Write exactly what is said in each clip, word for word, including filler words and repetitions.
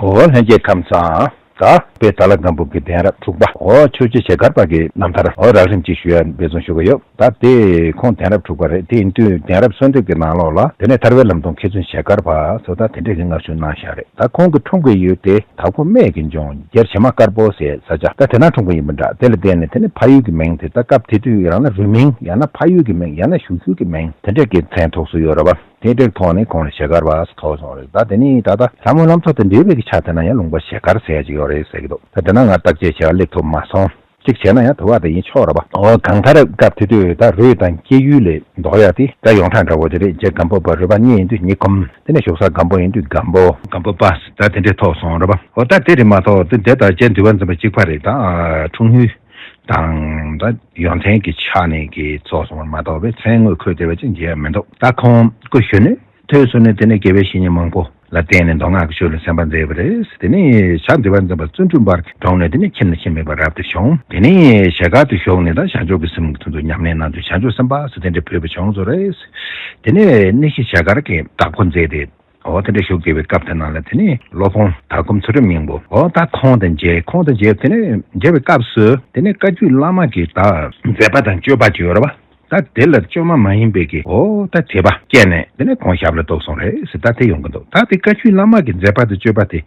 འོ་ལྷན་རྒྱས་ཁམས་བཟང་། ད་དཔལ་དྭགས་ལྷ་སྒམ་པོ་གི་གདན་རབས་དྲུག་པ། འོ་ཆོས་རྗེ་ཞལ་དཀར་པ་གི་རྣམ་ཐར། འོ་རགས་རིམ་ཅིག་ཞུ་ཡ་འབད་བརྩོན་ཞུ་གི་ཡོད། ད་དེ་ཁོང་གདན་རབས་དྲུག་པ་རེད། དེ་ཡིན་དུས་གདན་རབས་གསོལ་འདེབས་ཀྱི་ནང་ལོགས་ལ་དེ་ནས་ཐར་པའི་ལམ་སྟོན་མཁས་བཙུན་ཞལ་དཀར་པ་སོགས་ད་དེ་འདྲས་ཀྱི་མངའ་གསོལ་གནང་བཞག་རེད། ད་ཁོང་གི་འཁྲུངས་པའི་ཡུལ་དེ་དྭགས་པོ་སྨད་ཀྱི་ལྗོངས་རྒྱལ་བྱེ་མ་དཀར་པོ་ཟེར་ས་ཆ། ད་དེ་ན་འཁྲུངས་པ་ཡིན་པ་འདྲ། དེ་ལ་བརྟེན་ནས་དེ་ནས་ཕ་ཡུལ་གྱི་མིང་དེ་ད་སྐབས་དེ་དུས་ཡང་ན་རུས་མིང་ཡང་ན་ཕ་ཡུལ་གྱི་མིང་ཡང་ན་གཞུག་ཡུལ་གྱི་མིང་དེ་འདྲས་ཀྱི་མཚན་ཐོགས་སུ་ཡོད་རེད་པ། དེ་འདྲའི་ཐོག་ནས་ཁོང་ལ་ཞལ་དཀར་པ་ཟེར་ཐོགས་སོང་རེད། ད་དེ་ནི་ད་ལྟ་ལྷ་མོ་ལྷ་མཚོ་དང་འབྲེལ་བའི་གི་ཆ་དེ་ན་ཡང་ལུང་པ་ཞལ་དཀར་ཟེར་ཡ་ཅིག་ཡོད་རེད་ཟེར་གྱི་འདུག་ད་དེ་ན་ང་བརྟག་དཔྱད་བྱས་པ་སླེབས་ཐུབ་མ་སོང་། གཅིག་བྱས་ན་ཡང་དུ་བ་དེ་ཡིན་ཆོག་རེད་པ། འོ་གང་ལྟར་སྐབས་དེ་དུས་ད་རུས་དང་སྐྱེ་ཡུལ་ལས་ལྡོག་ཡ་དེ་ད་ཡོངས་གྲགས་འདྲ་བོ་དེ་རེད། རྗེ་སྒམ་པོ་པ་རུས་པ་གཉིས་ཡིན་དུས་གཉིས་སྒོམ། དེ་ནས་བཞུགས་ས་སྒམ་པོ་ཡིན་དུས་སྒམ་པོ། སྒམ་པོ་པ་ད་དེ་འདྲས་ཐོགས་སོང་རེད་པ། འོ་ད་དེ་རེད་མ་གཏོགས་དེ་འདྲས་ད་རྗེ་འདུས་པ་འཛིན་པ་གཅིག་པ་རེད། ད་འཁྲུངས་ཡུལ་དང་ད་ཡོན་ཏན་གྱི་ཆ་ནས་ཀྱི་ཚོགས་སོང་བ་མ་གཏོགས་པའི་མཚན་དངོས་འཁོད་བསྡད་པ་ཅིག་མཇལ་མི་འདུག་ད་ཁོང་སྐུ་གཞོན་ནུའི་དུས་སུ་ནས་དེ་ནས་དགེ་བའི་བཤེས་གཉེན་མང་པོ་ལ་བརྟེན་ནས་མདོ་སྔགས་ཀྱི་ཆོས་ལ་སེམས་པ་མཛད་པ་རེད། དེ་ནས་ཞག་འདུས་པ་འཛིན་པ་བརྩོན་འགྲུས་འབར་གྱི་དྲུང་ནས་དེ་ནས་ཁྱིམ་ནས་ཁྱིམ་མེད་པར་རབ་ཏུ་བྱུང་། དེ་ནས་ཞལ་དཀར་དུ་བཞུགས་ནས་ད་བྱང་ཆུབ་ཀྱི་སེམས་ཀྱི་དོན་དུ་ཉམས་ལེན་གནང་དུས་བྱང་ཆུབ་སེམས་དཔའ་ཟེར་དེ་འདྲ་བོས་པ་བྱུང་ཚོ་རེད། དེ་ནས་གནས་གཞི་ཞལ་དཀར་གྱི་བདག་པོ་མཛད་དེ། འོ་དེ་འདྲ་བཞུགས་བསྡད་པའི་སྐབས་དེ་ནང་ལ་དེ་ནས་སློབ་དཔོན་དྭགས་ཀུན་ཚུལ་ཁྲིམས་སྙིང་པོ་འོ་ད་ཁོང་དང་མཇལ། ཁོང་དང་མཇལ་དེ་ནས་མཇལ་བའི་སྐབས་སུ་དེ་ནས་བཀའ་བརྒྱུད་བླ་མ་གི་ད་མཛད་པ་དང་སྤྱོད་པ་ཅིག་ཡོད་རེད་པ། ད་དེ་ལ་བཅོས་མ་མ་ཡིན་པའི་གི་འོ་ད་དད་པ་སྐྱེས་ནས་དེ་ནས་ཁོང་ཞབས་ལ་གཏུགས་སོང་རེད་ཟེར། ད་དེ་ཡོང་གི་འདུག་ད་དེ་བཀའ་བརྒྱུད་བླ་མ་གི་མཛད་པ་དང་སྤྱོད་པ་དེ་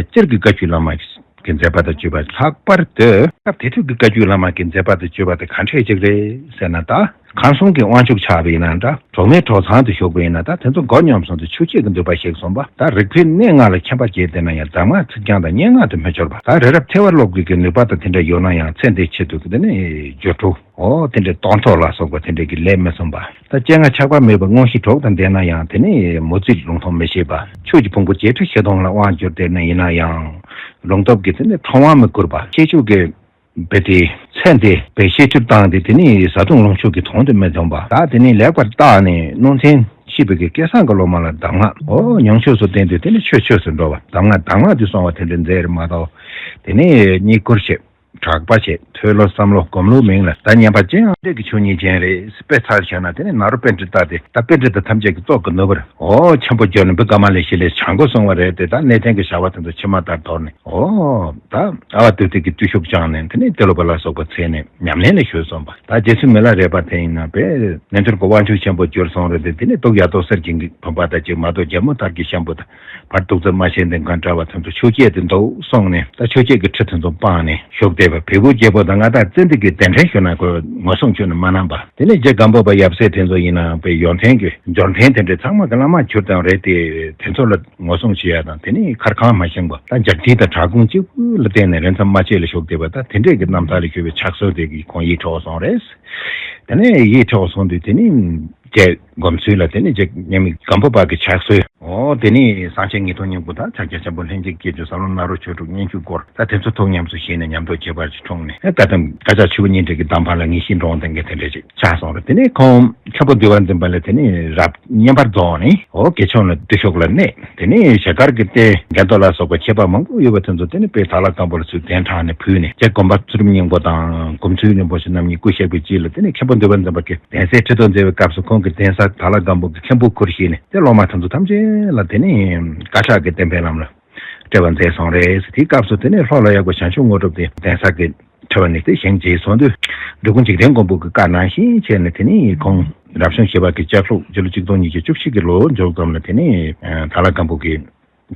སྤྱིར་གྱི་བཀའ་བརྒྱུད་བླ་མ་གི་གི་མཛད་པ་དང་སྤྱོད་པ། ལྷག་པར་དུ་སྐབས་དེ་དུས་ཀྱི་བཀའ་བརྒྱུད་བླ་མ་གི་མཛད་པ་དང་སྤྱོད་པ་དེ་ག་འདྲས་ཅིག་རེད་ཟེར་ན། ད་ཁམས་གསུམ་གྱི་དབང་ཕྱུག་ཆགས་པ་ཡིན་ན་འདྲ། གྲོགས་མེད་གྲོགས་ཚང་དུ་བཞུགས་པ་ཡིན་ན་ད་དེ་ཚོ་མགོ་སྙོམས་སོང་སྟེ་ཆོས་བྱེད་ཀྱི་འདོད་པ་ཞིག་སོང་བ། ད་རིག་པའི་གནས་ལྔ་ལ་མཁྱེན་པ་སྐྱེས་བསྡད་ན་ཡང་གདམས་ངག་ཚིག་རྐྱང་དང་སྙན་ངག་ཏུ་མི་སྦྱོར་བ། ད་རི་རབ་ཐེ་བ་སློབ་དགོས་ཀྱི་ནུས་པ་དང་དེ་འདྲ་ཡོད་ན་ཡང་ཚེ་འདིའི་ཆེད་དུ་དེ་ནི་སྦྱོར་དྲུག་འོ་དེ་འདྲའི་སྟོང་ཐོག་ལ་སོགས་པ་དེ་འདྲའི་གི་ལས་མི་སྲུན་པ། ད་སྤྱན་སྔ་ཆགས་པ་མེད་པར་དངོས་གཞི་གྲོགས་དང་ལྡན་ན་ཡང་དེ་ནི་མུ་ཙིག་ལུང་ཐོམ་མི་ཤེས་པ། ཆོས་ཀྱི་ཕུང་པོ་བརྒྱད་ཁྲི་བཞི་སྟོང་ལ་དབང་བསྒྱུར་བསྡད་ན་ཡིན་ན་ཡང་ལུང་སྟོབས་ཀྱིས་དེ་ནི་ཁྲོམ་དབང་མི་བསྐུར་པ། ཤེས་ཕྱོགས་ཀྱི་བེ་ཏི་ཚད་འདི་བེ་ཤེས་ཁྲིར་བཏང་སྟེ་དེ་ནི་བཟའ་བཏུང་ལོངས་སྤྱོད་ཀྱི་དོན་དུ་མི་འཛོམས་པ། ད་དེ་ནི་ལེགས་པར་བརྟགས་ནས་གནོད་འཚེ་ཤེས་པའི་གི་སྐལ་བཟང་གི་སློབ་མ་ལ་གདམས་ངག་འོ་མྱོང་ཆོས་སུ་བསྟན་དུས་དེ་ནི་ཆོས་ཆོས་སུ་འགྲོ་བ། གདམས་ངག་གདམས་ངག་ཏུ་སོང་བ་དེ་འདྲ་མཛད་རེད་མ་གཏོགས་དེ་ནི་རྙེད་བཀུར་བྱེད། གྲགས་པ་བྱེད། མཐོལ་ལོ་བསམ་ལོ་སྒོམ་ལོ་མིང་ལ་ད་ཉན་པ་ཅན་ཨ་འདྲས་ཀྱི་ཆོས་ཉིད་ཅན་རེད། དཔེ་མཚར་བྱས་ན་དེ་ནི་ནཱ་རོ་པཎྜི་ཏ་དེ་ད་པཎྜི་ཏ་ཐམས་ཅད་ཀྱི་སྟོབས་ཀྱི་ནོར་བུར་འོ་ཆེན་པོ་གྱུར་ནས་བུ་ཀ་མ་ལེ་ཤི་ལས་བྱང་སྒོ་སོང་བ་རེད་དེ། ད་གནས་བརྟན་གྱི་བྱ་བ་དེ་ཚོ་ཕྱི་མ་ལྟར་དོར་ནས་འོ་ད་ཨ་བ་ཏི་ཏི་གི་བརྟུལ་ཞུགས་བཅངས་ནས་དེ་ནི་ཏེ་ལོ་པ་ལ་སོགས་པ་འཚོལ་ནས་ཉམས་ལེན་ལ་ཞུགས་སོང་བ། ད་རྗེ་བཙུན་མི་ལ་རས་པ་དེ་ཡིན་ན་དཔེ་རྣལ་འབྱོར་གྱི་དབང་ཕྱུག་ཆེན་པོ་གྱུར་སོང་རེད་དེ། དེ་ནི་གདུགས་ཡ་དོ་གསེར་གྱི་བུམ་པ་དང་གཅིག་མ་གཏོགས་རྒྱལ་མོ་དར་གྱི་ཤམ་བུ་དང་། བར་དུ་ཙམ་མ་ཤེས་ལྡན་གང་འདྲ་བ་ཐམས་ཅད་ཆོས་བྱེད་དུ་འདུག་སོང་ནས་ད་ཆོས་བྱེད་ཀྱི་ཁྲི་དེ་ཚོ་སྤངས་ནས་བཞུགས་བསྡད་པ། བལ་པོ་རྒྱལ་པོ་དང་མངའ་བདག་ཙན་དན་གྱིས་གདན་འདྲེན་ཞུས་ན་ཁོས་ངོ་སྲུང་ཁྱོན་ནས་མ་གནང་པ། དེ་ནས་རྗེ་སྒམ་པོ་པ་ཡབ་སྲས་དེ་ཚོ་ཡིན་ནའང་དཔེ་ཡོན་ཏན་གྱི་འབྱོར་ལྡན་དེ་འདྲའི་ཚང་མ་གི་བླ་མ་གྱུར་དང་རེད་དེ། དེ་ཚོ་ལ་ངོ་སྲུང་བྱེད་ཡ་དང་དེ་ནས་མཁར་ཁང་མ་བཞེངས་པ་ད་འཇག་སྒྲིལ་དང་དྲག་དགོངས་གཅིག་པུ་ལ་བརྟེན་ནས་རིན་ཐང་མ་ཆད་ལ་བཞུགས་བསྡད་པ། ད་དེ་འདྲས་ཀྱི་རྣམ་ཐར་ལ་ཞུགས་པའི་ཕྱག་སྲོལ་དེ་གིས་ཁོང་ཡིད་འཕྲོག་སོང་རེད། དེ་ནས་ཡིད་འཕྲོག་སོང་དུས་དེ་ནས། རྗེ་སྒོམ་ཚུལ་ལ་དེ་ནས་རྗེ་མཉམ་མེད་སྒམ་པོ་པ་གི་ཕྱག་སྲོལ། འོ་དེ་ནས་གསང་ཆེན་ཉིས་སྟོང་སྙིང་པོ་དང་ཕྱག་རྒྱ་ཆེན་པོ་ལྷན་ཅིག་སྐྱེས་སྒྲོན་ཟབ་ལམ་ནཱ་རོ་ཆོས་དྲུག་སྙན་བརྒྱུད་སྐོར་ད་དེ་ཚོ་ཐུགས་ཉམས་སུ་བཞེས་ནས་ཉམས་རྟོགས་ཁྱད་པར་ཅིག་འཁྲུངས་ནས་བཀའ་གདམས་བཀའ་ཕྱག་ཆུ་བོ་གཉིས་འདྲེས་ཀྱི་གདམས་པ་ལ་ངེས་ཤེས་འདྲོངས་ལྡན་གྱི་དེ་འདྲ་ཅིག་ཆགས་སོང་རེད། དེ་ནས་ཁོང་མཁན་པོ་འདུས་པ་འཛིན་པ་ལ་དེ་ནས་རབ་བསྙེན་པར་རྫོགས་ནས་འོ་དགེ་སློང་ལ་བརྟུལ་ཞུགས་ལ་གནས། དེ་ནས་ཞལ་དཀར་གྱི་ལྟས་འགལ་རྟོག་ལ་སོགས་པ་ཁྱད་པར་མང་པོ་ཡོད་པ་དེ་ཚོ་དེ་ནས་དཔལ་དྭགས་ལྷ་སྒམ་པོ་ལ་ཚུར་གདན་དྲངས་ནས་ཕུལ་ནས་རྗེ་སྒོམ་པ་ཚུལ་ཁྲིམས་སྙིང་པོ་དང་སྒོམ་ཚུལ་རིན་པོ་ཆེ་རྣམ་གཉིས་སྐུ་གཤེགས་པའི་རྗེས་ལ་དེ་ནས་མཁན་པོ་འདུས་པ་འཛིན་པ་གིས་གདན་སའི་ཁྲི་ཐོག་མཛད་པའི་སྐབས་སུ་ཁོང་གིས་གདན་ས་དྭགས་ལྷ་སྒམ་པོ་གི་མཁན་པོ་ཁུར་བཞེས་ནས་དེ་སློབ་མ་དེ་ཚོ་ཐམས་ཅད་ལ་དེ་ནས་བཀའ་ཕྱག་གི་བསྟན་པའི་ལམ་ལ་སྤྲད་པ་མཛད་སོང་རེད། དེའི་སྐབས་སུ་དེ་ནས་ལྷོ་ལ་ཡག་པོ་བྱང་ཆུབ་དངོས་གྲུབ་དེ་གདན་ས་གི་ཁྲི་པ་ནས་དེ་བཞེངས་རྗེས་སོང་དུས་འབྲི་གུང་འཇིག་རྟེན་མགོན་པོ་གི་བཀའ་ནང་བཞིན་བྱས་ནས་དེ་ནས་ཁོང་རབ་བྱུང་བཞི་པ་གི་ལྕགས་ལྷུག་སྤྱི་ལོ་གཅིག་སྟོང་ཉིས་བརྒྱ་བཅུ་བཞི་གི་ལོ་མཇུག་ཙམ་ལ་དེ་ནས་དྭགས་ལྷ་སྒམ་པོ་གི་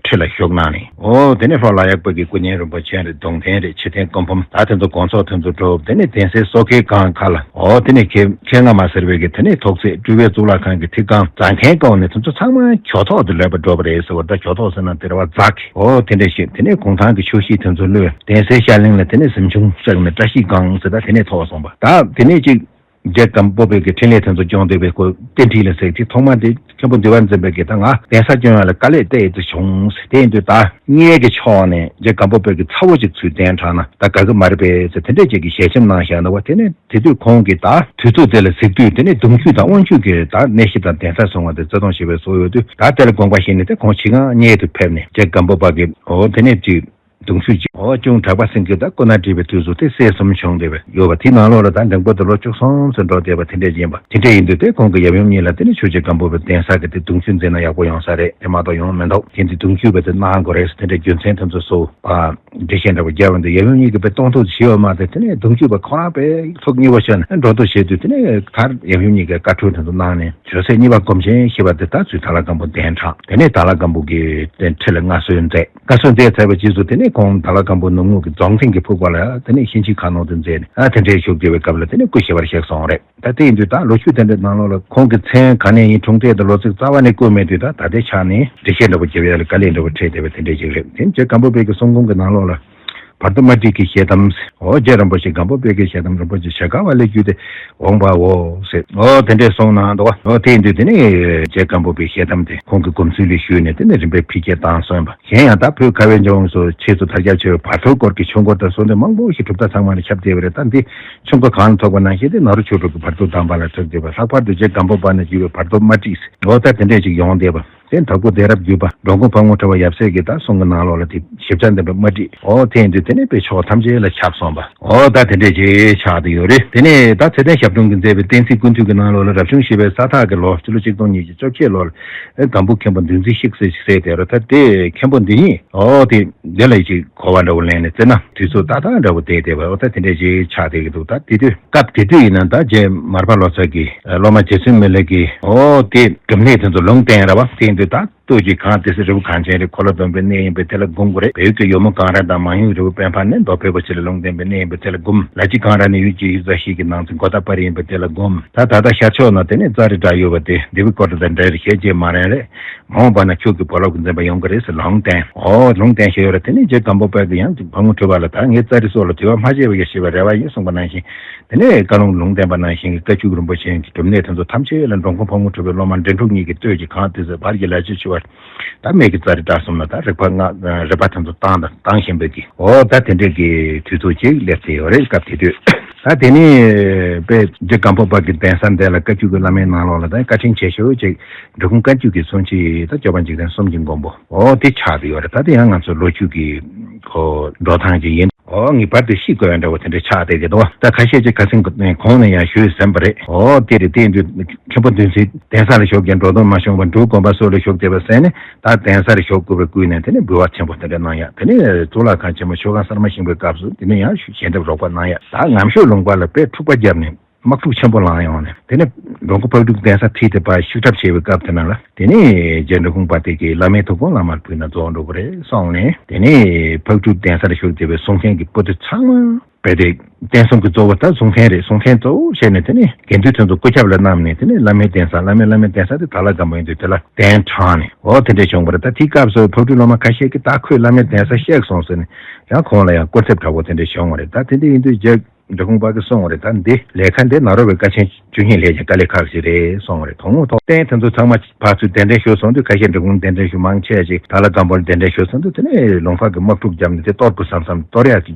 ཁྲི་ལ་བཞུགས་གནང་ནས། འོ་དེ་ནས་ལྷོ་ལ་ཡག་པ་གི་སྐུ་བརྙན་རིན་པོ་ཆེ་རེད། གདུང་རྟེན་རེད། ཆོས་རྟེན་སྐུ་འབུམ་ད་དེ་ཚོ་དགོངས་རྫོགས་དེ་ཚོ་གྲུབ། དེ་ནས་གདན་སའི་སོ་ཁའི་སྒང་ཁ་ལ་འོ་དེ་ནས་ཁལ་ཁལ་རྔ་མ་ཟེར་བའི་གི་དེ་ནས་ཐོག་བརྩེགས་སྤྲུལ་པའི་གཙུག་ལག་ཁང་གི་ཐིག་རྐང་རྫ་མཁན་བཀང་ནས་དེ་ཚོ་ཚང་མ་ཇོ་ཐོག་ཏུ་ལེགས་པར་འགྲོ་བ་རེད་ཟེར་བ། ད་ཇོ་ཐོག་ཟེར་ན་དེ་རེད་བ། རྫ་གི་འོ་དེ་འདྲ་ཞིག་དེ་ནས་གུང་ཐང་གི་ཆོས་གཞིས་དེ་ཚོ་གློད། གདན་སའི་ཤར་གླིང་ལ་དེ་ནས་གཟིམ་ཆུང་བསགས་ནས་བཀྲ་ཤིས་སྒང་ཟེར་ད་དེ་ནས་ཐོགས་སོང་བ། ད་དེ་ནས་ཅིག་རྗེ་སྒམ་པོ་པའི་གི་འཕྲིན་ལས་དེ་ཚོ་སྐྱོང་བསྡད་པའི་སྐོར་རྟེན་འབྲེལ་ལ་ཟེར་གྱི་ཐོག་མ་དེ་མཁན་པོ་འདུས་པ་འཛིན་པའི་གི་ད་ང་གདན་ས་སྐྱོང་ཡ་ལ་དཀའ་ལས་དེ་ཡི་དུ་བྱུང་ཟེར། དེ་ཡིན་དུས་ད་མངལ་གྱི་ཕྱོགས་ནས་རྗེ་སྒམ་པོ་པའི་གི་ཚ་བོ་ཅིག་ཚུར་གདན་དྲངས་ན་ད་དགའ་གི་མ་རེད་པས་ཟེར་དེ་འདྲས་ཅིག་གི་ཞལ་ཆེམས་གནང་བཞག་འདུག་བ། དེ་ནས་དེ་དུས་ཁོང་གིས་ད་དུས་ཚོད་དེ་ལ་གཟིགས་དུས་དེ་ནས་གདུང་རྒྱུད་དང་དབང་ཕྱུག་གི་ད་གནས་གཞི་དང་གདན་ས་སོང་བ་དེ་བརྩི་མཐོང་བྱེད་པའི་བཟོ་ཡོད་དུས་ད་དེ་ལ་དགོངས་པ་བཞེས་ནས་དེ་ཁོང་ཕྱི་གང་མངལ་དུ་ཕེབས་ནས་རྗེ་སྒམ་པོ་པ་གི་འོ་དེ་ནས་དུས། གདུང་ཤུགས་ཅིག་འོ་ཅུང་གྲགས་པ་སེང་གེ་དང་སྐུ་ན་བགྲེས་པའི་དུས་སུ་དེ་སྲས་གསུམ་བྱུང་བསྡད་པ་ཡོད་པ། དེའི་ནང་ལོགས་ལ་ད་འབྲིང་པོ་དེ་ལོ་བཅུ་གསུམ་ཙམ་འགྲོ་བསྡད་པ་དེ་འདྲས་ཡིན་པ། དེ་འདྲས་ཡིན་དུས་དེ་ཁོང་གི་ཡབ་ཡུམ་གཉིས་ལ་དེ་ནས་ཆོས་རྗེ་སྒམ་པོ་པའི་གདན་ས་གི་དེ་གདུང་ཤུགས་འཛིན་ན་ཡག་པོ་ཡོང་ས་རེད། དེ་མ་གཏོགས་ཡོང་མི་འདུག་དེ་འདི་གདུང་ཤུགས་པའི་དེ་གནང་དགོས་རེད་ཟེར་དེ་འདྲས་རྒྱུ་མཚན་དེ་ཚོ་སོ་པ་འགྲེལ་བཤད་འདྲ་པོ་རྒྱབ་པ་འདི་ཡབ་ཡུམ་གཉིས་ཀྱིས་དཔེ་གཏོང་ཐུབ་ཞེས་པ་མ་གཏོགས། དེ་ནས་གདུང་ཤུགས་པ་ཁོ་རང་དཔེ་ཐུགས་མཉེས་པོ་བྱས་ནས་འགྲོ་འདུག་བྱས་དུས། དེ་ནས་མཐར་ཡབ་ཡུམ་གཉིས་ཀྱིས་བཀའ་འཁྲོལ་དེ་ཚོ་གནང་ནས་བྱོལ་སའི་གཉིས་པ་སྒོམ་ཆེན་ཞེས་པ་དེ་ད་ཚུར་དྭགས་ལྷ་སྒམ་པོ་གདན་དྲངས། དེ་ནས་དྭགས་ལྷ་སྒམ་པོ་གི་དེ་ཁྲི་ལ་མངའ་གསོལ་མཛད། མངའ་གསོལ་མཛད་ཚར་བའི་རྗེས་སུ་དེ་ནས་ཁོང་དྭགས་ལྷ་སྒམ་པོ་ནུབ་ངོས་ཀྱི་རྫོང་ཐིང་གི་ཕུག་པ་ལ་དེ་ནས་གཤིན་རྗེའི་ཁ་ནང་དུ་མཛད་ནས། ཨ་དེ་འདྲའི་བཞུགས་བསྡད་པའི་སྐབས་ལ་དེ་ནས་སྐུ་ཞི་བར་གཤེགས་སོང་རེད། ད་དེ་ཡིན་དུས་ད་ལོ་རྒྱུས་དེ་འདྲའི་ནང་ལོགས་ལ་ཁོང་གི་མཚན་ག་ནས་ཡིན། འཁྲུངས་འདས་དང་ལོ་ཚིགས་རྩ་བ་ནས་བཀོད་མེད་དུས། ད་ད་ལྟའི་ཆ་ནས་འགྲེལ་བཤད་འདྲ་པོ་རྒྱབ་ཡ་ལ་དཀའ་ལས་འདྲ་པོ་འཕྲད་བསྡད་པ་དེ་འདྲ་ཞིག་རེད། དེ་ནས་རྗེ་སྒམ་པོ་པའི་གི་གསུང་འབུམ་གྱི་ནང་ལོགས་ལ་བར་དོ་མ་བྲིས་ཀྱི་ཞལ་གདམས། འོ་རྗེ་རིན་པོ་ཆེ་སྒམ་པོ་པའི་གི་ཞལ་གདམས་རིན་པོ་ཆེ་ཞལ་དཀར་བ་ལས་བརྒྱུད་དེ་འོངས་པའོ་ཟེར། འོ་དེ་འདྲས་གསུངས་གནང་འདུག་བ། འོ་དེ་ཡིན་དུས་དེ་ནས་རྗེ་སྒམ་པོ་པའི་ཞལ་གདམས་དེ་ཁོང་གི་སྒོམ་ཚུལ་ལས་ཞུས་ནས་དེ་ནས་རིམ་པས་འཕེལ་རྒྱས་བཏང་སོང་བ། གཞན་ཡང་ད་བོད་ཁ་བའི་འབྱུང་སོགས་ཆོས་སུ་ཐལ་རྒྱབ་ཆེ་བའི་བར་དོའི་སྐོར་གྱི་ཆོས་འཁོར་དང་གསུང་དེབ་མང་པོ་ཞིག་གྲུབ་མཐའ་ཚང་མ་ལ་ཁྱབ་བསྡད་པ་རེད། ད་འདི་ཆོས་འཁོར་གང་ལ་ཐུག་པ་ནང་བཞིན་དེ་ནཱ་རོ་ཆོས་དྲུག་གི་བར་དོ་གདམས་པ་ལ་ཐུག་བསྡད་པ། ལྷག་པར་དུ་རྗེ་སྒམ་པོ་པ་ནས་བརྒྱུད་པའི་བར་དོ་མ་བྲིས། འོ་ད་དེ་འདྲས་ཅིག་ཡོང་བསྡད་པ། དེ་དྭགས་པོ་གདན་རབས་བརྒྱུད་པ་འགྲོ་མགོན་ཕག་མོ་གྲུ་པ་ཡབ་སྲས་ཀྱི་ད་གསུང་གི་ནང་ལོགས་ལ་དེ་ཞིབ་ཆ་ལྡན་པ་མ་བྲིས། འོ་དེ་ཡིན་དུས་དེ་ནས་དཔེ་ཕྱོགས་ཐམས་ཅད་ལ་ཁྱབ་སོང་བ། འོ་ད་དེ་འདྲས་ཅིག་ཆགས་བསྡད་ཡོད་རེད། དེ་ནས་ད་ཚེ་བརྟན་ཞབས་དྲུང་གིས་མཛད་པའི་བསྟན་སྲིད་ཀུན་བཏུས་ཀྱི་ནང་ལོགས་ལ་རབ་བྱུང་བཞི་པའི་ས་ཐག་གི་ལོ་སྤྱི་ལོ་ཆིག་སྟོང་ཉིས་བརྒྱ་བཅོ་བརྒྱད་ལོར་སྒམ་པོ་མཁན་པོ་འདུལ་འཛིན་གཤེགས་ཚེ་ཞིག་ཟེར་དེ་རེད། ད་དེ་མཁན་པོ་འདི་ཉིད་འོ་དེ་འདི་ལ་ཅིག་གོ་བ་འདྲ་བོ་ལེན་ནས་བརྩིས་ན་དུས་ཚོད་ཏག་ཏག་འདྲ་བོ་བསྡད་བསྡད་པ། འོ་ད་དེ་འདྲས་ཅིག་ཆགས་བསྡད་ཀྱི་འདུག་ད་དེ་དུས་སྐབས་དེ་དུས་ཡིན་ན་ད་རྗེ་མར་པ་ལོ་ཙཱ་གིས་སློབ་མ་རྗེ་བཙུན་མི་ལ་གིས་འོ་དེ་སྒྲུབ་གནས་དེ་ཚོ་ལུང་བསྟན་ར་བ། དེ་ཡིན་དུས་ད་སྟོད་ཀྱི་གངས་ཏི་སེ་རི་བོ་གངས་ཅན་རེད། འཁོར་ལོ་སྡོམ་པའི་གནས་ཡིན་པས་དེ་ལ་སྒོམ་དགོས་རེད། བོད་ཀྱི་ཡོལ་མོ་གངས་ར་དང་མང་ཡུལ་རི་བོ་དཔལ་འཕགས་ནི་མདོ་བོད་པོ་ཆེ་ལ་ལུང་བསྟན་པའི་གནས་ཡིན་པས་དེ་ལ་སྒོམ། ལ་ཕྱི་གངས་ར་ནི་ཡུལ་གྱི་ཡུལ་ཚ་ཞིག་གི་ནང་ཚན་མགོ་ཐག་པར་ཡིན་པས་དེ་ལ་སྒོམ། ད་ད་ལྟ་ཤར་ཕྱོགས་ན་དེ་ནས་ཙཱ་རི་ཏྲ་ཡོད་པ་དེ་འདི་བའི་སྐོར་དང་འབྲེལ་ཞེས་རྗེ་མ་རན་རེད། མ་འོངས་པ་ན་ཁྱོད་ཀྱི་བུ་སློབ་ཀྱི་འཛིན་པ་ཡོང་གི་རེད་ཟེར་ལུང་བསྟན། འོ་ལུང་བསྟན་བཞིན་ཡོད་རེད། དེ་ནས་རྗེ་སྒམ་པོ་པ་གིས་ཡང་ཕག་མོ་གྲུ་པ་ལ་ད་ངས་ཙཱ་རི་སོགས་ལ་དུས་བབ་མ་ཆད་པ་ཡོད་ཞེས་པའི་རེ་བ་ཡིན་གསུངས་པ་ནང་བཞིན། དེ་ནས་བཀའ་ལུང་ལུང་བསྟན་པ་ནང་བཞིན་གྱི་བཀའ་བརྒྱུད་རིན་པོ་ཆེ་གི་སྒྲུབ་གནས་དེ་ཚོ་ཐམས་ཅད་ལ་འགྲོ་མགོན་ཕག་མོ་གྲུ་པའི་སློབ་མ་འདན་ཕྲུག་གཉིས་ཀྱིས་སྟོད་ཀྱི་གངས་ཏི་སེ་བར་གྱི་ལ་ཕྱི་ཕྱོགས་བར་ད་སྨད་ཀྱི་ཙཱ་རི་ཏྲ་གསུམ་ལ་ད་རིག་པ་སྔགས་རིག་པ་དེ་ཚོ་བཏང་དང་བཏང་བཞིན་པའི་གི་འོ་ད་དེ་འདྲས་ཀྱི་དུས་ཚོད་ཅིག་སླེབས་ཚར་ཡོད་རེད། སྐབས་དེ་དུས་ད་དེ་ནས་དཔེ་རྗེ་སྒམ་པོ་པ་གི་གདན་ས་འདི་ལ་བཀའ་བརྒྱུད་ཀྱི་བླ་མའི་ནང་ལོགས་ལ་ད་བཀའ་དྲིན་ཆེ་ཤོས་ཅིག་འབྲི་གུང་བཀའ་བརྒྱུད་ཀྱི་གསུང་ཆེན་ད་སྐྱོབ་པ་འཇིག་རྟེན་གསུམ་གྱི་མགོན་པོ་འོ་དེ་ཆགས་བསྡད་ཡོད་རེད། ད་དེ་ཡང་ང་ཚོ་ལོ་རྒྱུས་ཀྱི་ཁོ་འགྲོ་སྟངས་ཅིག་ཡིན། འོ་ངེས་པར་དུ་ཤེས་དགོས་པའི་འདྲ་བོ་དེ་འདྲ་ཆགས་བསྡད་ཀྱི་འདུག་ད་ཁ་ཤས་ཅིག་ཁ་སང་གོང་ནས་ཡང་ཞུས་ཟིན་པ་རེད། འོ་དེ་རེད། དེ་ཡིན་དུས་མཁན་པོ་འདུལ་འཛིན་གདན་ས་ལ་བཞུགས་ཀྱང་འགྲོ་དོན་མ་བྱུང་བར་འབྲུག་དགོན་པ་སོགས་ལ་བཞུགས་བསྡད་པ་ཟེར་ནས། ད་གདན་སར་བཞུགས་དགོས་པའི་བསྐུལ་ནས་དེ་ནས་འབུལ་བ་ཆེན་པོ་དེ་འདྲ་གནང་ཡ། དེ་ནས་གཙུག་ལག་ཁང་ཆེན་མོ་ཆོས་ཁང་གསར་མ་བཞེངས་པའི་སྐབས་སུ་དེ་ནས་ཡང་ཞལ་འདེབས་རོགས་པ་གནང་ཡ། ད་ངམ་ཤོད་ལུང་པ་ལ་དཔེ་འཁྲུག་པ་བརྒྱབ་ནས། དམག་འཁྲུག་ཆེན་པོ་ལངས་ཡོང་ནས། དེ་ནས་འགྲོ་མགོན་ཕག་གྲུ་གདན་ས་ཁྲིད་དེ་ཕར་བཤིག་གྲབས་བྱས་པའི་སྐབས་དེ་ནང་ལ། དེ་ནས་རྗེ་འབྲི་གུང་པ་དེ་གིས་བླ་མའི་ཐུགས་དགོངས་བླ་མར་ཕུལ་ན་རྫོགས་འགྲོ་གི་རེད་གསུངས་ནས། དེ་ནས་ཕག་གྲུ་གདན་སར་བཞུགས་བསྡད་པའི་གསུང་མཁན་གྱི་པོ་ཏི་ཚང་མ་རྦད་དེ་རྟེན་གསུམ་གྱི་གཙོ་བོ་ད་གསུང་མཁན་རེད། གསུང་མཁན་གཙོ་བོ་བྱས་ནས་དེ་ནས་དགེ་འདུན་དེ་ཚོ་སྐུ་ཁྱབ་ལ་བསྣམས་ནས། དེ་ནས་བླ་མའི་གདན་ས། བླ་མའི་བླ་མའི་གདན་ས་དེ་དྭགས་ལྷ་སྒམ་པོ་ཡིན་དུས་དེ་ལ་གདན་དྲངས་ནས། འོ་དེ་འདྲས་བྱུང་བ་རེད། ད་དེའི་སྐབས་སུ་ཕག་གྲུའི་སློབ་མ་ཁ་ཤས་ཀྱིས་ད་ཁོས་བླ་མའི་གདན་ས་བཤིག་སོང་ཟེར་ནས་ཡང་ཁོང་ལ་ཡང་སྐུར་འདེབས་འདྲ་བོ་དེ་འདྲས་བྱུང་བ་རེད། ད་དེ་འདྲས་ཡིན་དུས་རྗེ་འབྲི་གུང་པ་གིས་གསུངས་པ་རེད། ད་འདི་ལས་ཁ་འདི་ནཱ་རོ་པའི་དཀའ་ཆེན་བཅུ་གཉིས་ལས་ཀྱང་དཀའ་ལས་ཁག་ཅིག་རེད་གསུངས་པ་རེད། དོན་དངོས་ཐོག་རྟེན་དེ་ཚོ་ཚང་མ་ཕར་ཚུར་གདན་འདྲེན་ཞུས་སོང་དུས། ཁ་ཤས་འབྲི་གུང་གདན་འདྲེན་ཞུ་མང་ཆེ་ཅིག་དྭགས་ལྷ་སྒམ་པོར་གདན་འདྲེན་ཞུས་སོང་དུས། དེ་ནས་ལུང་པ་གི་དམག་འཁྲུག་བརྒྱབ་ནས་དེ་གཏོར་དགོས་བསམ་བསམ་གཏོར་ཡག་གི་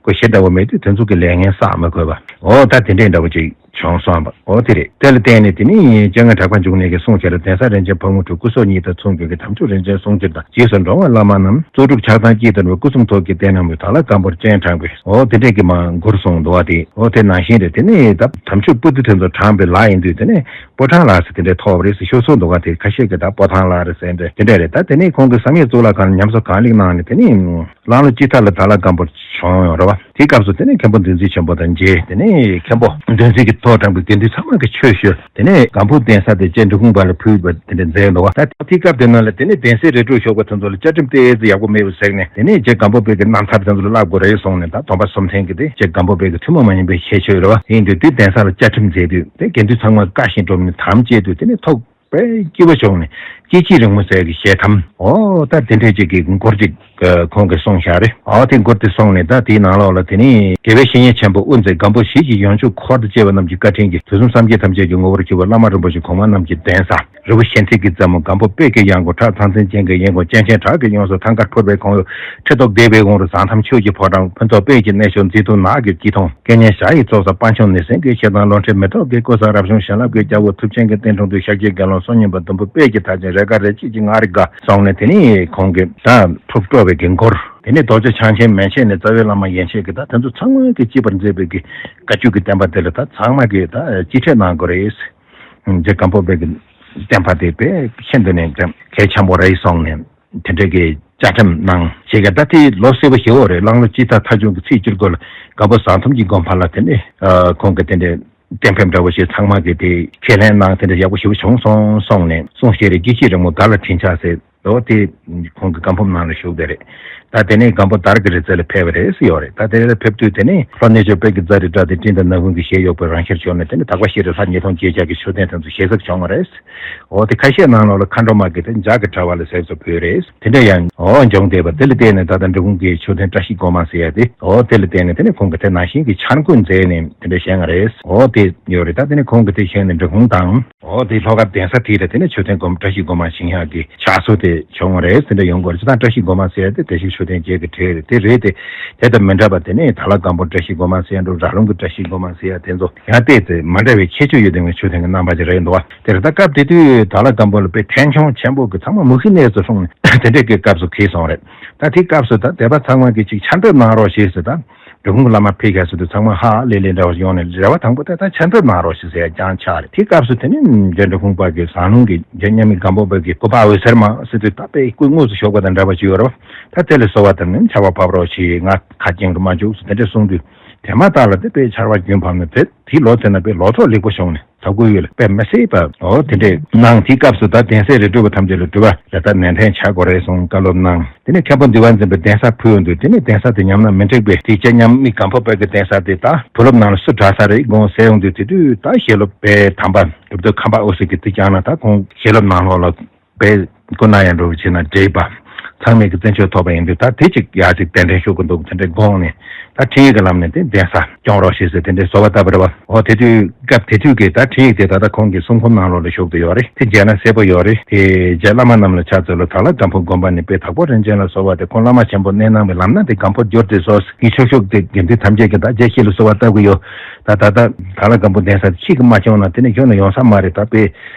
ཁོ་ཞེ་འདྲ་བོ་མེད་དུས། དེ་ཚོ་གི་ལས་ངན་བསགས་མི་དགོས་པ། འོ་ད་དེ་འདྲས་འདྲ་བོ་ཅིག་བྱུང་སོང་བ། འོ་དེ་རེད། དེ་ལ་བརྟེན་ནས་དེ་ནས་སྤྱན་སྔ་གྲགས་པ་འབྱུང་གནས་ཀྱིས་གསུངས་བྱས་ལ། གདན་ས་རིན་ཆེན་ཕག་མོ་གྲུ་སྐུ་སྲོག་ཉིད་དང་མཚུངས་གྱུར་གྱི་དམ་ཆོས་རིན་ཆེན་གསུང་སྤྱོད་དང་། རྗེས་སུ་འགྲོ་བ་བླ་མ་རྣམས་གཙོ་སྒྲུབ་ཆགས་སྡང་བསྐྱེད་དུ་འགྲོ་བའི་སྐུ་གསུང་ཐུགས་ཀྱི་རྟེན་རྣམས་ཀྱི་དྭགས་ལྷ་སྒམ་པོར་སྤྱན་དྲངས་པས། འོ་དེ་འདྲས་ཀྱི་མ་མགུར་གསུངས་འདུག་བ། དེ་འོ་དེ་ནང་བཞིན་རེད། དེ་ནས་ད་དམ་ཆོས་པོ་ཏི་དེ་ཚོ་དྲངས་པའི་ལྷ་ཡིན་དུས་དེ་ནས་པོ་ཊང་ལྷ་ཟེར་དེ་འདྲས་ཐོབ་པ་རེད་ཟེར་ཤོད་སྲོལ་འདུག་ག་དེ་ཁ་ཤས་ཀྱིས་ད་པོ་ཐང་ལྷ་རེད་ཟེར་འདྲ་དེ་འདྲ་རེད། ད་དེ་ནས་ཁོང་གིས་བསམ་ཡས་གཙུག་ལག་ཁང་ལ་ཉམས་གསོ་གང་ལེགས་གནང་ནས། དེ་ནས་གླང་ལོ་སྤྱི་ཟླ་ལ་དྭགས་ལྷ་སྒམ་པོར་བྱུང་ཡོད་རེད་བ། དེའི་སྐབས་སུ་དེ་ནས་མཁན་པོ་འདུལ་འཛིན་ཆེན་པོ་དང་མཇལ། དེ་ནས་མཁན་པོ་འདུལ་འཛིན་གྱིས་ཐོག་དྲངས་པའི་དགེ་འདུན་ཚང་མ་གིས་ཆོས་ཞུས། དེ་ནས་སྒམ་པོའི་གདན་ས་དེ་རྗེ་འབྲི་གུང་པ་ལ་ཕུལ་བ་དེ་འདྲ་མཛད་འདུག་བ། ད་དེའི་སྐབས་དེ་ནང་ལ་དེ་ནས་གདན་སའི་རི་ཁྲོད་བཞུགས་པ་དེ་ཚོ་ལ་བཅའ་ཁྲིམས་གཏད་ཡས་ཡག་པོ་མེད་པ་ཟེར་ནས། དེ་ནས་རྗེ་སྒམ་པོ་པའི་གི་རྣམ་ཐར་དེ་ཚོ་ལ་བསླབ་དགོས་རེད་གསུངས་ནས། ད་སྟོན་པ་སུམ་མཚན་གྱི་དེ་རྗེ་སྒམ་པོ་པའི་གི་ཐུན་མོང་མ་ཡིན་པའི་ཁྱད་ཆོས་རེད་བ། ཡིན་དུས་དེ་གདན་ས་ལ་བཅའ་ཁྲིམས་མཛད་དུས་དེ་དགེ་འདུན་ཚང་མ་དགའ་ཞིང་སྤྲོ་མོས་དམ་བཅས་དུས། དེ་ནས་ཐུགས་དཔེ་སྐྱིད་པོ་བྱུང་ནས། སྐྱེ་འཆི་རིང་མོ་ཟེར་གི་ཞལ་གདམས། འོ་ད་དེ་འདྲས་ཅིག་གི་མགུར་ཅིག་ཁོང་གིས་གསུངས་བཞག་རེད། འོ་དེ་མགུར་དེ་གསུངས་ནས། ད་དེའི་ནང་ལོགས་ལ་དེ་ནས་དགེ་བའི་བཤེས་གཉེན་ཆེན་པོ་དབུ་མཛད་སྒམ་པོ་ཞིག་གི་ཡོན་མཆོད་འཁོར་དང་བཅས་པ་རྣམས་ཀྱི་བཀའ་དྲིན་གྱིས། དུས་གསུམ་སངས་རྒྱས་ཐམས་ཅད་ཀྱི་ངོ་བོར་གྱུར་པ་བླ་མ་རིན་པོ་ཆེ་གོང་མ་རྣམས་ཀྱི་གདན་ས་རི་བོ་ཤིན་ཏུ་གི་རྩེ་མོ། སྒམ་པོ་དཔལ་གྱི་གཡང་འགུགས། བྲག་ཚང་ཚིང་ཅན་གྱི་གཡས་འཁོར། གཅན་གཟན་བྲག་གི་གཡུལ་ས། ཐང་དཀར་ཕུར་པའི་གོང་འོག། ཁྲི་ཐོག་སྡེ་པའི་གོང་རུ། ཟངས་མདངས་ཆོས་ཀྱི་ཕོ་བྲང་། ཕུན་ཚོགས་དཔལ་གྱི་གནས་མཆོག། མཛེས་སྡུག་ནགས་ཀྱི་སྐྱིད་ཐང་། སྐད་སྙན་ཞྭ་ཡི་ཚོགས་བསགས་དཔལ་འབྱོར་ནི་སེང་གེའི་ཞལ་གདམས། ལོ་འཕྲེད་མེ་ཏོག་གི་ཀུན་བཟང་རབ་བྱུང་བྱིན་རླབས་ཀྱི་རྒྱལ་པོ། ཐུབ་ཆེན་གྱི་གདན་དྲུང་དུ་ཤཱཀྱའི་དགེ་སློང་བསོད་སྙོམས་པ་ཟླུམ་པོ། དཔལ་གྱི་མཐའ་ཅན་ རེ་དགའ་རེ་སྐྱིད་ཀྱི་ང་རེ་དགའ་སོང་ནས། དེ་ནས་ཁོང་གིས་ད་ཐུགས་སྤྲོ་བའི་གི་འཁོར། དེ་ནས་རྡོ་རྗེ་འཆང་ཆེན་མན་ཆད་ནས་རྩ་བའི་བླ་མ་ཡན་ཆད་ཀྱི་ད་དེ་ཚོ་ཚང་མ་གི་གཅིག་པར་མཛད་པའི་གི་བཀའ་བརྒྱུད་ཀྱི་བསྟན་པ་དེ་ལ་ད་ཚང་མ་གི་ད་གཅིག་འཕྲད་གནང་དགོས་རེད། རྗེ་སྒམ་པོ་པའི་གི་བསྟན་པ་དེ་དཔེ་ཤིན་ཏུ་ནས་གལ་ཆེན་པོ་རེད་སོང་ནས། དེ་འདྲ་གི་བཅའ་ཁྲིམས་གནང་ཞེས་ག་ད་དེ་ལོ་གསལ་པོ་ཞེ་པོ་རེད། གླང་ལོ་སྤྱི་ཟླ་ཐ་ཆུང་གི་ཚེས་བཅུ་དགུ་ལ་སྒམ་པོ་ཟམ་གདོང་གི་དགོན་པ་ལ་དེ་ནས་ཁོང་གི་དེ་འདྲའི་གཏན་ཕེབས་འདྲ་བོ་ཞིག་ཚང་མ་གི་དེ་ཁས་ལེན་གནང་། དེ་འདྲ་ཡག་པོ་ཞེ་པོ་བྱུང་སོང་སོང་ནས། གསུང་བཤད་རེ་དགེ་བཤེས་རིང་མོ་དར་ལ་དྲིན་ཆགས་ཟེར། འོ་དེ་ཁོང་གི་བཀའ་འབུམ་ནང་ལ་བཞུགས་བསྡད་རེད། ད་དེ་ནས་སྒམ་པོ་དར་གྱི་རི་རྩེ་ལ་ཕེབས་པ་རེད་ཟེར་ཡོད་རེད། ད་དེ་ལ་ཕེབས་དུས་དེ་ནས་ལྷོ་གནས་མཆོག་དཔལ་གྱི་རྩ་རི་བཀྲ་དེ་སྤྲིན་དང་ནག་ཁུང་གི་ཞལ་གཡོགས་པའི་རང་ཤར་བྱོན་ནས། དེ་ནས་དག་པ་ཤེས་རིག་ལྷ་ཉིས་སྟོང་བརྒྱད་བརྒྱ་གི་མཆོད་རྟེན་དེ་ཚོ་ཞལ་གཟིགས་བྱུང་བ་རེད། འོ་དེ་ཁ་ཤས་ནང་ལོགས་ལ་མཁའ་འགྲོ་མ་གི་དེ་འཇའ་གི་དྲ་བ་ལ་ཟེར་ཚོ་བོད་རེད། དེ་འདྲ་ཡང་འོ་འབྱུང་བསྡད་པ་དེ་ལ་བརྟེན་ནས་ད་ལྟ་འབྲི་གུང་གི་མཆོད་རྟེན་བཀྲ་ཤིས་སྒོ་མང་ཟེར་ཡ་དེ། འོ་དེ་ལ་བརྟེན་ནས་དེ་ནས་ཁོང་གི་དེ་ནང་བཞིན་གྱི་འཆར་འགོད་མཛད་ནས་དེ་འདྲ་བཞེངས་པ་རེད། འོ་དེ་ཡོད་རེད། ད་དེ་ནས་ཁོང་གི་དེ་བཞེངས་ནས་འབྲི་གུང་དང་། འོ་དེ་ལྷོ་ཁ་གདན་ས་དེ་རེད། དེ་ནས་མཆོད་རྟེན་སྒོ་མང་བཀྲ་ཤིས་སྒོ་མང་བཞེངས་ཡག་གི་ཕྱག་སྲོལ་དེ་བྱུང་བ་རེད། དེ་འདྲ་ཡོང་གི་རེད། སྤྱིར་བཏང་བཀྲ་ཤིས་སྒོ་མང་ཟེར་ཡ་དེ་བཀྲ་ཤིས་མཆོད་རྟེན་བཅས་ཀྱི་གྲས་རེད། དེ་རེད་དེ། དེ་དང་མི་འདྲ་བ་དེ་ནས་དྭགས་ལྷ་སྒམ་པོ་བཀྲ་ཤིས་སྒོ་མང་ཟེར་ཡ་འགྲོ། ར་ལུང་གི་བཀྲ་ཤིས་སྒོ་མང་ཟེར་ཡ་དེ་ཚོ་ཡང་ཏོག་ཙམ་མ་འདྲ་བའི་ཁྱད་ཆོས་ཡོད་ལྡན་པའི་མཆོད་རྟེན་གྱི་རྣམ་པ་ཅིག་རེད་འདུག་བ། དེར་ད་སྐབས་དེ་དུས་དྭགས་ལྷ་སྒམ་པོ་ལ་དཔེ་ཕྲན་ཆུང་ཆེན་པོ་གི་ཚང་མ་མུ་གེ་གནས་སུ་ལྷུང་ནས་དེ་འདྲ་གི་སྐབས་སུ་འཁེལ་སོང་རེད། ད་དེའི་སྐབས་སུ་ད་སྡེ་པ་ཚང་མ་གིས་ཅིག་ཕྱག་འདེབས་གནང་རོགས་ཞེས་ཟེར། ད་འབྲི་གུང་གི་བླ་མ་ཕེབས་ཁ་སུ་དུ་ཚང་མ་ཧ་ལས་ལས་འདྲ་བ་ཡོང་ནས། རེ་བ་དང་པོ་དེ་ད་ཕྱག་འདེབས་གནང་རོགས་ཞེས་ཟེར་ཡ་རྐྱང་ཆགས་རེད། དེའི་སྐབས་སུ་དེ་ནི་རྗེ་འབྲི་གུང་པ་གི་ཟམ་ལྷུང་གི་རྗེ་མཉམ་མེད་སྒམ་པོ་པ་གི་སྐུ་པར་འོད་ཟེར་མ་ཟེར་དུས། ད་དཔེ་སྐུ་དངོས་སུ་བཞུགས་པ་དང་འདྲ་བ་ཅིག་ཡོད་རེད་བ། ད་དེ་ལ་གསོལ་བ་བཏབ་ནས་ཆར་པ་ཕབ་རོགས་ཞེས། ང་ཁ་སྐྱེངས་རུ་མ་བཅུག་ཟེར་དེ་འདྲ་གསུངས་དུས། དེ་མ་ཐག་ལ་དེ་དཔེ་ཆར་པ་རྒྱུན་བབས་ནས་དེ་དེའི་ལོ་དེ་ན་དཔེ་ལོ་ཐོག་ལེགས་པོ་བྱུང་ནས། ད་སྐུ་ཡོད་ལ་དཔེ་མི་སྲིད་པ། འོ་དེ་འདྲས་གནང་། དེའི་སྐབས་སུ་ད་གདན་སའི་རི་ཁྲོད་པ་ཐམས་ཅད་ལ་སྒྲུབ་པ་ལ་ད་ནན་ཏན་བྱ་དགོས་རེད་གསུངས་བཀའ་སློབ་གནང་། དེ་ནས་མཁན་པོ་འདུས་པ་འཛིན་པའི་གདན་ས་ཕུལ་ཡོང་དུས། དེ་ནས་གདན་ས་དེ་ཉམས་ན་མི་འགྲིག་པས། དེ་རྗེ་མཉམ་མེད་སྒམ་པོ་པ་གི་གདན་ས་དེ་ད་བུ་སློབ་ནང་ལ་སུ་གྲྭ་ས་རེད་དགོངས་ཟེར་ཡོང་དུས། དེ་དུས་ད་ཞལ་སློབ་དཔེ་དམ་པ་གྲུབ་ཐོབ་ཁམས་པ་འོད་ཟེར་གྱིས་དེ་བསྐྱངས་ན། ད་ཁོང་ཞལ་སློབ་ནང་ལོགས་ལ་དཔེ་སྐུ་ན་ཡང་འགྲོ་བའི་ཆེད་ན་འགྲིག་པ། ཚང་མས་ཀྱི་བརྩི་འཇོག་ཐོབ་པ་ཡིན་དུས། ད་དེ་ཅིག་ཡག་ཅིག་གདན་འདྲེན་ཞུ་གི་འདུག་དེ་འདྲས་དགོངས་ནས། ད་འཕྲིན་ཡིག་གི་ལམ་ནས་དེ་གདན་ས་སྐྱོང་རོགས་ཞེས་ཟེར་དེ་འདྲས་གསོལ་བ་བཏབ་པ་རེད་བ། འོ་དེ་དུས་སྐབས་དེ་དུས་ཀྱི་ད་འཕྲིན་ཡིག་དེ་ད་ལྟ་ཁོང་གི་གསུང་འབུམ་ནང་ལོགས་ལ་བཞུགས་བསྡད་ཡོད་རེད། དེ་མཇལ་ན་གསལ་པོ་ཡོད་རེད། དེ་རྗེ་བླ་མ་རྣམས་ལ་ཕྱག་འཚལ་ལོ། དྭགས་ལྷ་སྒམ་པོ་དགོན་པ་ནས། དཔལ་དྭགས་པོ་རིན་ཆེན་ལ་གསོལ་བ་འདེབས། ཁོང་བླ་མ་ཆེན་པོ་གནས་སྣང་བའི་ལམ་སྣ་དེ་སྒམ་པོར་བསྒྱུར་ཏེ་སོགས་ཀྱི་ཆོས་ཕྱོགས་དེ་དགེ་འདུན་ཐམས་ཅད་ཀྱིས་ད་རྗེ་ཁྱེད་ལ་གསོལ་བ་བཏབ་ཀྱི་ཡོད། ད་ད་ལྟ་དྭགས་ལྷ་སྒམ་པོ་གདན་ས་ཁྱེད་ཀྱིས་མ་སྐྱོང་ན་དེ་ནས་ཁྱོན་ནས་ཡོང་ས་མ་རེད། ད་དཔེ་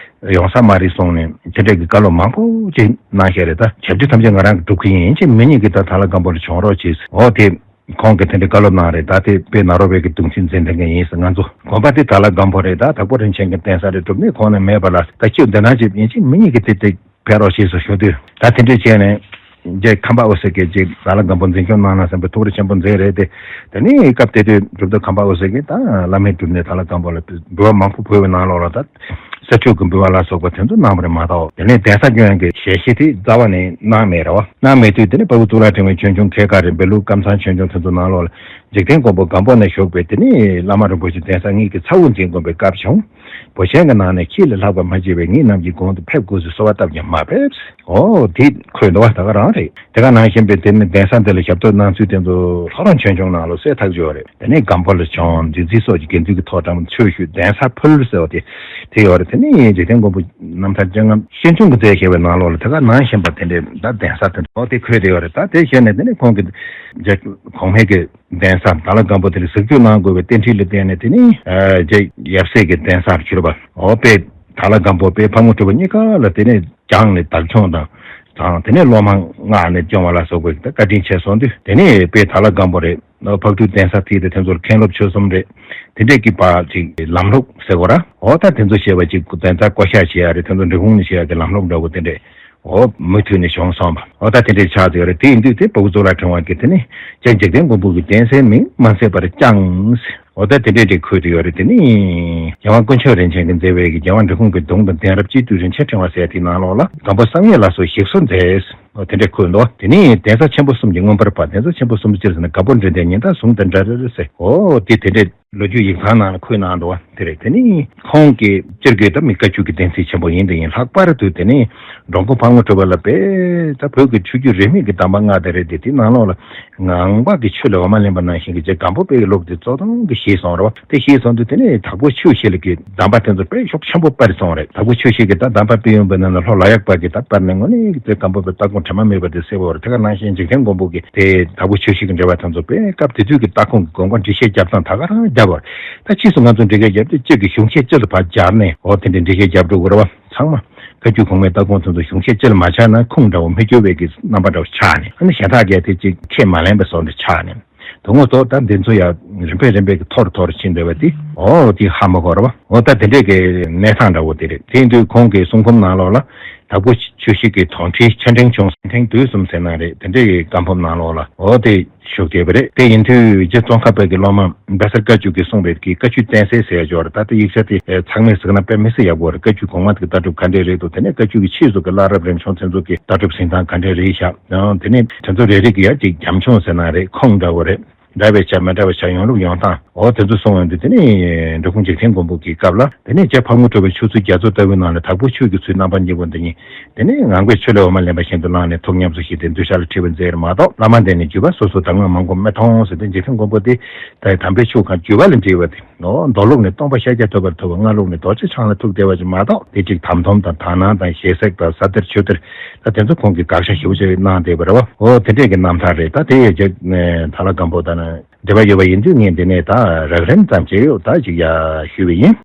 ཡོང་ས་མ་རེད་གསུངས་ནས་དེ་འདྲ་གི་བཀའ་སློབ་མང་པོ་ཅིག་གནང་བཞག་རེད། ད་བྱ་རྒྱུ་ཐམས་ཅད་ང་རང་གིས་སྒྲུབ་ཀྱི་ཡིན། ཅིག་མི་ཉིད་ཀྱིས་ད་དྭགས་ལྷ་སྒམ་པོ་ལ་བྱོན་རོགས་གྱིས། འོ་དེ་ཁོང་གིས་དེ་འདྲའི་བཀའ་སློབ་གནང་རེད། ད་དེ་དཔེ་ནཱ་རོ་པའི་གི་གདུང་རྒྱུད་འཛིན་མཁན་ཡིན་ཟེར། ང་ཚོ་དགོན་པ་དེ་དྭགས་ལྷ་སྒམ་པོ་རེད། ད་དྭགས་པོ་རིན་ཆེན་གྱི་གདན་ས་རེད། སྒྲུབ་གནས་ཁོང་ནས་མེད་པ་ལ། ད་ཁྱོད་འདི་ན་ཅིག་ཡིན་ཅིག་མི་ཉིད་ཀྱིས་དེ་དེ་ཕེབས་རོགས་ཞེས་སུ་ཞུ་དུས། ད་དེ་འདྲས་བྱས་ནས་རྗེ་ཁམས་པ་འོད་ཟེར་གྱིས་ཅིག་དྭགས་ལྷ་སྒམ་པོ་འཛིན་སྐྱོང་གནང་ན་བསམ་པའི་ཐུགས་རེ་ཆེན་པོ་མཛད་རེད་དེ། དེ་ནས་སྐབས་དེ་དུས་གྲུབ་ཐོབ་ཁམས་པ་འོད་ཟེར་གྱིས་ད་བླ་མའི་སྒྲུབ་གནས་དྭགས་ལྷ་སྒམ་པོ་ལ་འབུལ་བ་མང་པོ་ཕུལ་བའི་ནང་ལོགས་ལ། ད་གསེར་ཁྲིའུ་གི་འབུལ་བ་ལ་སོགས་པ་དེ་ཚོ་གནང་བ་རེད་མ་གཏོགས། དེ་ནས་གདན་ས་སྐྱོང་ཡག་གི་ཞལ་བཞེས་དེ་རྩ་བ་ནས་གནང་མེད་རེད་བ། གནང་མེད་དུས་དེ་ནས་དཔའ་བོ་གཙུག་ལག་ཕྲེང་བའི་ཆོས་འབྱུང་ཐད་ཀར་རེད། བཻ་ལུགས་ཀམ་ཚང་ཆོས་འབྱུང་དེ་ཚོ་ནང་ལོགས་ལ། འཇིག་རྟེན་མགོན་པོ་སྒམ་པོ་ནས་བཞུགས་པའི་དེ་ནས་བླ་མ་རིན་པོ་ཆེ་གདན་ས་གཉིས་ཀྱི་ཚ་བོ་འཛིན་དགོས་པའི་སྐབས་བྱུང་། བོད་ཆེན་གྱི་ནང་ནས་ཁྱེད་ལས་ལྷག་པ་མ་མཇལ་བས། ངེད་རྣམས་ཀྱི་གོང་དུ་ཕེབས་དགོས་ཟེར་གསོལ་བ་བཏབ་ཀྱང་མ་ཕེབས། ཨོ་དེ་འཁོད་འདུག་བ། ད་ག་རང་རེད། དེ་ག་ནང་བཞིན་པའི་དེ་ནི་གདན་ས་འདི་ལ་ཞབས་ཏོག་གནང་ཚུལ་དེ་ཚོ་ལྷོ་རོང་ཆོས་འབྱུང་ནང་ལ་གསལ་ཐག་ཆོད་རེད། དེ་ནས་སྒམ་པོ་ལ་བྱོན། རྗེ་བཙུན་སོགས་ཀྱི་དགེ་འདུན་གྱི་ཐོག་དྲངས་ཆོས་ཞུས། གདན་ས་ཕུལ་ཟེར་བ་དེ་དེ་ཡོད་རེད། དེ་ནས་འཇིག་རྟེན་མགོན་པོ་རྣམ་ཐར་སྤྱན་སྔ་ཤེར་ཕྱུང་གི་མཛད་བཞག་པའི་ནང་ལོགས་ལ་དེ་ག་ནང་བཞིན་པ་དེ་འདྲའི་ད་གདན་ས་དེ་ཚོ་དེ་འཁོད་དེ་ཡོད་རེད། ད་དེ་བྱས་ནས་དེ་ནས་ཁོང་གི་རྗེ་གོང་མའི་གི་གདན་ས་དྭགས་ལྷ་སྒམ་པོ་དེ་ལ་ཟིག་བཅུག་གནང་དགོས་པའི་རྟེན་འབྲེལ་ལ་བརྟེན་ནས། དེ་ནས་རྗེ་ཡབ་སྲས་ཀྱི་གདན་སར་གྱུར་པ། འོ་དཔལ་དྭགས་ལྷ་སྒམ་པོ་དཔལ་ཕག་མོ་གྲུ་པ་གཉིས་ཀ་ལ་དེ་ནས་བགྱངས་ནས་བདག་སྐྱོང་དང་། དང་དེ་ནས་སློབ་མ་མངགས་ནས་སྐྱོང་བ་ལ་སོགས་པའི་བཀའ་དྲིན་ཆེ་གསུངས་དུས། དེ་ནས་དཔལ་དྭགས་ལྷ་སྒམ་པོ་རེད། ཕག་གྲུའི་གདན་ས་དེ་དེ་ཚོར་མཁན་སློབ་ཆོས་གསུམ་རེད། དེ་འདྲས་ཀྱི་བར་ཅིག་ལམ་ལུགས་ཟེར་དགོས་ར། འོ་ད་དེ་ཚོ་བཤད་པ་ཅིག་གདན་ས་བསྐོ་བཞག་བྱེད་ཡ་རེད། དེ་ཚོ་འབྲི་གུང་ནས་བྱེད་ཡ་གི་ལམ་ལུགས་འདྲ་བོ་དེ་འདྲས། འོ་མུ་མཐུད་ནས་བྱུང་སོང་བ། འོ་ད་དེ་འདྲའི་ཆགས་ཡོད་རེད། དེ་ཡིན་དུས་དེ་དཔའ་བོ་གཙུག་ལག་ཕྲེང་བ་གིས་དེ་ནི་རྗེ་འཇིག་རྟེན་མགོན་པོ་གི་གདན་སའི་མིང་མ་མཛད་པར་བསྐྱངས། འོ་ད་དེ་འདྲའི་འདྲའི་འཁོད་དུ་ཡོད་རེད། དེ་ནི་རྒྱལ་དབང་དཀོན་མཆོག་རིན་ཆེན་གྱིས་མཛད་པའི་གི་རྒྱལ་དབང་འབྲི་གུང་གི་གདུང་དང་གདན་རབས་སྤྱི་འཐུས་རིན་ཆེན་ཕྲེང་བ་ཟེར་དེའི་ནང་ལོགས་ལ་སྒམ་པོ་བསམ་ཡས་ལ་སོགས་ཞིག་གསོ་མཛད། འོ་དེ་འདྲའི་འཁོད་འདུག་དེ་ནི་གདན་ས་ཆེན་པོ་གསུམ་གྱི་མངོན་པར་པ། གདན་ས་ཆེན་པོ་གསུམ་ཟེར་ན་དགའ་པོ་འདྲེན་བདེ་ཉི་ཟླ་ཟུང་དང་འདྲ་རེ་རེ་ཟེར། འོ་དེ་དེ་འདྲའི་ལོ་རྒྱུས་ཡིག་ཚང་ནང་ལ་འཁོད་གནང་འདུག་བ། དེ་རེད། དེ་ནི་ཁོང་གིས་སྤྱིར་གྱི་ད་མི་བཀའ་བརྒྱུད་ཀྱི་གདན་སའི་ཆེན་པོ་ཡིན་དེ་ཡིན། ལྷག་པར་དུ་དེ་ནི་འགྲོ་མགོན་ཕག་མོ་གྲུ་པ་ལ་དཔེ་ད་བོད་ཀྱི་ཆོས་བརྒྱུད་རིས་མེད་ཀྱི་གདམས་པ་ལྔ་དེ་རེད་དེ། དེའི་ནང་ལོགས་ལ་ངང་པ་གི་ཆོས་ལ་འོ་མ་ལེན་པ་ནང་བཞིན་གྱི་རྗེ་སྒམ་པོ་པའི་ལུགས་དེ་གཙོ་དོན་གྱི་ཤེས་སོང་རེད་བ། དེ་ཤེས་སོང་དུས་དེ་ནི་དྭགས་པོ་ཆོས་བཞི་ལ་གི་གདམས་པ་དེ་ཚོ་དཔེ་ཤུགས་ཆེན་པོ་སྤར་སོང་རེད། དྭགས་པོ་ཆོས་བཞི་གི་ད་གདམས་པ་སྤེལ་ཡོང་པའི་ནང་ལ་ལྷོ་ལ་ཡག་པ་གི་ད་སྤར་ནས་དངོས་གནས་ཀྱི་དེ་སྒམ་པོ་པའི་ལྟ་དགོངས་དྲི་མ་མེད་པ་དེ་གསལ་བོ་རེད། དེ་ག་ནང་བཞིན་འཇིག་རྟེན་མགོན་པོ་གི་དེ་དྭགས་པོ་ཆོས་བཞི་གི་འགྲེལ་པ་དེ་ཚོ་དཔེ་སྐབས་དེ་དུས་ཀྱི་ལྟ་དགོངས་ཀྱི་དགོངས་པ་འགྲེལ་བཤད་རྒྱབ་སྟངས་ད་ག་རང་རྒྱབ་པ་རེད། ད་ཕྱིས་སུ་ང་ཚོ་འགྲེལ་བཤད་རྒྱབ་དུས་གཅིག་གི་གཞུང་ཆེན་གཅིག་ལ་ཕར་སྦྱར་ནས་འོ་དེ་འདྲའི་འགྲེལ་བཤད་རྒྱབ་འགྲོ་དགོས་རེད་བ། ཚང་མ་ བཀའ་བརྒྱུད་གོང་མའི་ལྟ་དགོངས་དེ་ཚོ་གཞུང་བཤད་ཅི་ལ་མ་ཆགས་ན་ཁུངས་འདྲ་བོ་མི་འགྱུར་བའི་གི་རྣམ་པ་འདྲ་བོ་ཆགས་ནས། ཨ་ནི་གཞན་དག་གིས་དེ་ཅིག་ཁས་མ་ལེན་པའི་བཟོ་འདྲ་ཆགས་ནས། དོན་དངོས་ཐོག་ད་འདི་ཚོ་ཡང་རིམ་པས་རིམ་པས་ཀྱི་མཐོ་རུ་མཐོ་རུ་ཕྱིན་བསྡད་པ་དེ་འོ་དེ་ཧ་མ་གོ་ར་བ། འོ་ད་དེ་འདྲས་ཀྱི་གནས་སྟངས་འདྲ་བོ་དེ་རེད། དེ་ཡིན་དུས་ཁོང་གི་གསུང་འབུམ་ནང་ལོགས་ལ་དྭགས་པོ་ཆོས་བཤད་ཀྱི་དོན་ཁྲིད་ཆ་འཕྲིན་བྱུང་ཐེངས་དུས་གསུམ་ཟེར་ན་རེད། དེ་འདྲས་ཀྱི་བཀའ་འབུམ་ནང་ལོགས་ལ་འོ་དེ་བཞུགས་བསྡད་པ་རེད། དེ་ཡིན་དུས་རྗེ་ཙོང་ཁ་པ་གི་སློབ་མ་བཛྲ་བཀའ་བརྒྱུད་ཀྱིས་གསུངས་པའི་གི་བཀའ་བརྒྱུད་བསྟན་གསལ་ཟེར་ཡ་ཅིག་ཡོད་རེད། ད་ལྟ་ཡིག་ཆ་དེ་ཚང་མས་གཟིགས་ན་དཔེ་མི་སྲིད་ཡག་པོ་རེད། བཀའ་བརྒྱུད་གོང་མ་དེ་གི་ལྟ་གྲུབ་ག་འདྲས་རེད་འདུག་དེ་ནས་བཀའ་བརྒྱུད་ཀྱི་ཕྱིས་སུ་གི་བླ་རབས་རིམ་བྱོན་དེ་ཚོ་གི་ལྟ་གྲུབ་གཟིགས་སྟངས་ག་འདྲས་རེད་ཤག་ཡང་དེ་ནས་དེ་ཚོ་རེ་རེ་གི་ཡ་ཅིག་རྒྱབ་ལྗོངས་ཟེར་ན་རེད། ཁུངས་འདྲ་བོ་རེད། འདྲ་བའི་ཆ་མི་འདྲ་བའི་ཆ་ཡོང་ལུགས་ཡོང་སྟངས་འོ་དེ་ཚོ་གསུངས་ཡོང་དུས། དེ་ནས་འབྲི་གུང་འཇིག་རྟེན་མགོན་པོ་གི་སྐབས་ལ་དེ་ནས་རྗེ་ཕག་མོ་གྲུ་པའི་ཆོས་ཚུལ་རྒྱ་མཚོ་ལྟ་བུའི་ནང་ལ་དྭགས་པོ་ཆོས་ཀྱི་ཚུལ་རྣམ་པ་གཉིས་པོ་འདི་གཉིས། དེ་ནས་ངང་པས་ཆུ་ལས་འོ་མ་ལེན་པ་བཞིན་དུ་བླངས་ནས་ཐུགས་ཉམས་སུ་བཞེས་ཏེ་འདུལ་བྱ་ལ་ཁྲིད་པ་མཛད་ཡོད་མ་གཏོགས། བླ་མ་འདི་ནི་བརྒྱུད་པ་སོ་སོ་དང་མ་མང་པོ་མི་མཐོང་ཟེར་ཏེ། འཇིག་རྟེན་མགོན་པོ་དེ་ད་དམ་པའི་ཆོས་གང་བརྒྱུད་པ་ལ་འདྲིས་པ་དེ། མདོ་ལུགས་ནས་སྟོང་པ་ཤཱཀྱ་ཐུབ་པར་ཐུབ་པ། སྔགས་ལུགས་ནས་རྡོ་རྗེ་འཆང་ལ་ཐུག་བསྡད་པ་ཅིག་མ་གཏོགས། དེ་གཅིག་དམ་དོམ་དང་དག་སྣང་དང་ཞལ་གཟིགས་དང་ས་གཏེར་ཆོས་གཏེར། ད་དེ་ཚོ་ཁོང་གིས་དགག་བྱ་ཞེ་པོ་ཅིག་གནང་བསྡད་པ་རེད་བ། འོ་དེ་འདྲས་ཀྱི་རྣམ་ཐར་རེད། ད་དེ་ཡི་རྗེས་ནས་དྭགས་ལྷ་སྒམ་པོ་དང་འབྲེལ་བ་ཡོད་པ་ཡིན་དུས། ངས་འདི་ནས་ད་རགས་རིམ་ཙམ་ཅིག་ད་ཅིག་ཡ་ཞུས་པ་ཡིན།